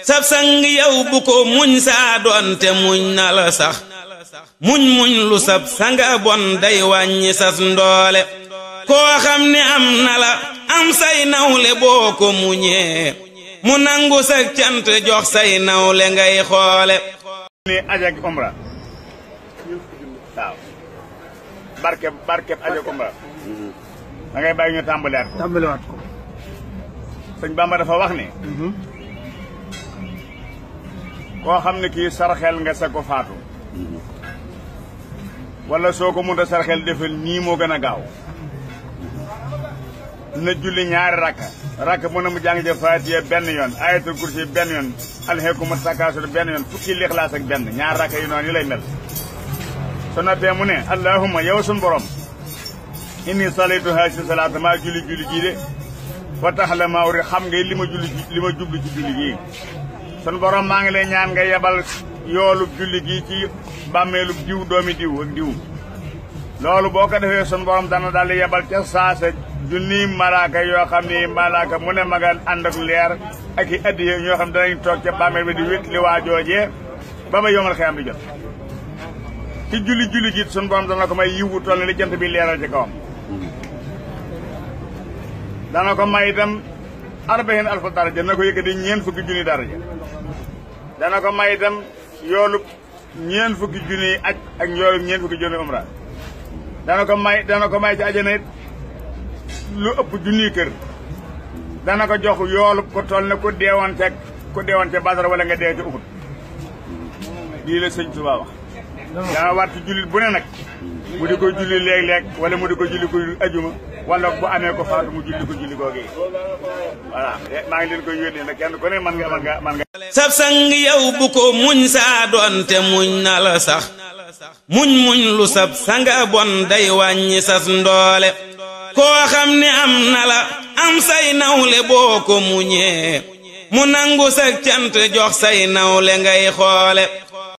sab sang yow bu ko muñ saa doonte muñ na la sax muñ lu sab sanga bon day wàññi sas ndoole koo xam ne am na la am say nawle boo ko muñee mu nangu sa cant jox say nawle ngay xoole ni aj ak umra waaw barkeb aj ak umra da ngay bàyyi ñu tàmbaliwaat ko sëñ Bamba dafa wax ni koo xam ne kii sarxel nga sa ko faatu wala soo ko mënta sarxel defal nii moo gën a gaaw na julli ñaari rakka mu ne mu jàng ja Faatiha benn yoon ayatul kursi benn yoon alhaakumu takaasur benn yoon fukki lixlaas ak benn ñaari rakka yi noonu yu lay mel so noppee mu ne allahumma yow sun borom inni salaytu haasi salaata maa julli gii de wa tax la maa wuri xam nga li ma jublu ci julli gii sun borom maa ngi lay ñaan nga yebal yoolub julli gii ci bàmmeelub diw doomi diw ak diw loolu boo ko defee sun borom dana daal di yebal ca saasa junni malaaka yoo xam ni malaaka mu ne maga ànd ak leer ak i addiye ñoo xam danañ toog ca bàmmeel bi di wét li waa joojee ba ba yomal xeyam di jot ci julli gi sun borom dana ko may yiwu toll ne li jant bi leeral ci kawam dana ko may itam 40,000 daraja na ko yëkkati 4 fukki junni daraja dana ko may itam yoolub 4 fukki junni aj ak yoolub 4 fukki junni umra dana ko may ci ajana it lu ëpp junni kër dana ko jox yoolub ko toll ne ku deewoon ca Badar wala nga dee ca Uhud lii la sëñ Tuubaa wax dana war ci jullit bu ne nag mu di ko julli léeg-léeg wala mu di ko julli ko ajuma wala bu amee ko faatu mu julli ko julli googu voilà maa ngi leen koy yónnee nag kenn ku ne man nga sab sang yow bu ko muñ saa doonte muñ na la sax muñ lu sab sanga bon day wàññi sas ndoole koo xam ne am na la am say nawle boo ko muñee mu nangu sa cant jox say nawle ngay xoole